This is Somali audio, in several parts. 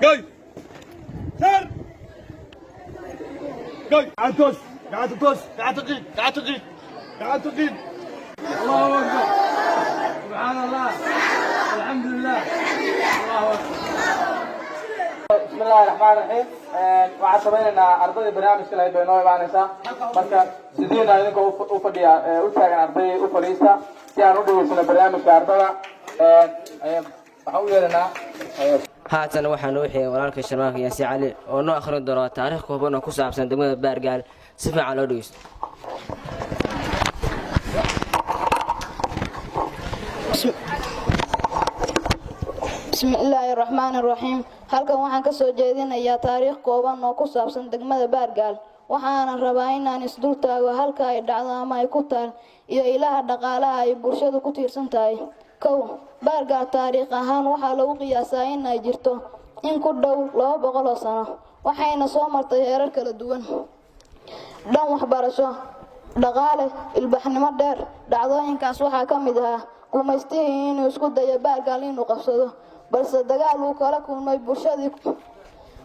Go! Turn! Go! Gacanta toos, gacanta toos, gacanta qiid, gacanta qiid, gacanta qiid. الله اكبر، سبحان الله، الحمد لله، الله اكبر. بسم الله الرحمن الرحيم. Waxaan samaynaynaa ardaydii barnaamijka lahayd bay noo imaanaysaa. Marka sidiina idinkoo u fadhiya, u taagan, arday u fadhiista si aan u dhegeysano barnaamijka ardada. Waxaan u yeeranaa Haatan waxaa noo xigay walaalka Sharmaaka Yaasi Cali oo noo akhrin doona taariikh kooban oo ku saabsan degmada Baargaal. Si fiican loo dhegeysto. Bismillaahi raxmaani raxiim. Halkan waxaan ka soo jeedinayaa taariikh kooban oo ku saabsan degmada Baargaal. Waxaana rabaa inaan isdul taago halka ay dhacdo ama ay ku taal iyo ilaha dhaqaalaha ay bulshadu ku tiirsan tahay. Kow, Baargaal taariikh ahaan waxaa lagu qiyaasaa in ay jirto in ku dhow 200 oo sano, waxayna soo martay heerar kala duwan, dhan waxbarasho, dhaqaale, ilbaxnimo dheer. Dhacdooyinkaas waxaa ka mid ahaa gumaystihii inuu isku dayo Baargaal inuu qabsado, balse dagaal uu kala kulmay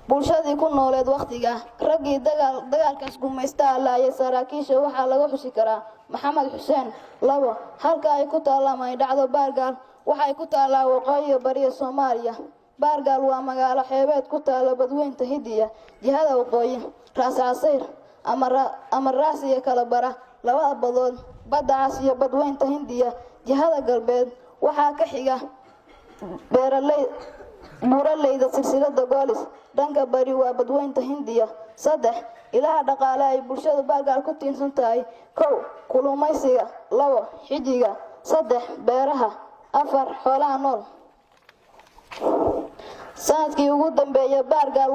bulshadii ku nooleed wakhtiga. Raggii dagaalkaas gumaystaha laayay saraakiisha waxaa laga xusi karaa Maxamed Xuseen. Labo, halka ay ku taalla ama ay dhacdo Baargaal, waxay ku taallaa waqooyiga bariga Soomaaliya. Baargaal waa magaalo xeebeed ku taalla Badweynta Hindiya, jihada waqooyi. Raas Casayr ama raasiga kala bara labada badood, Badda Cas iyo Badweynta Hindiya. Jihada galbeed waxaa ka xiga beeraley buuraleyda silsilada Goolis. Dhanka bari waa Badweynta Hindiya. Saddex, ilaha dhaqaale ay bulshada Baargaal ku tiirsan tahay: kow, kulumaysiga; labo, xijiga; saddex, beeraha; afar, xoolaha nool. Sanadkii ugu dambeeyay Baargaal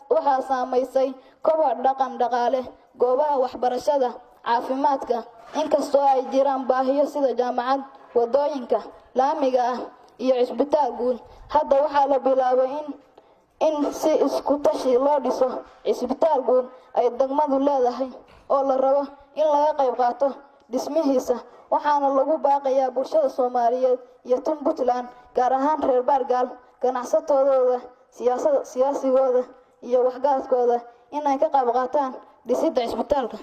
waxaa saamaysay koboc dhaqan dhaqaale, goobaha waxbarashada, caafimaadka, inkastoo ay jiraan baahiyo sida jaamacad, wadooyinka laamiga ah iyo cisbitaal guud. Hadda waxaa la bilaabay in si isku tashi loo dhiso cisbitaal guud ay degmadu leedahay oo la rabo in laga qayb qaato dhismihiisa. Waxaana lagu baaqayaa bulshada Soomaaliyeed iyo tun Puntland, gaar ahaan reer Baargaal, ganacsatadooda, siyaasigooda iyo waxgaradkooda inay ka qayb qaataan dhisidda cisbitaalka.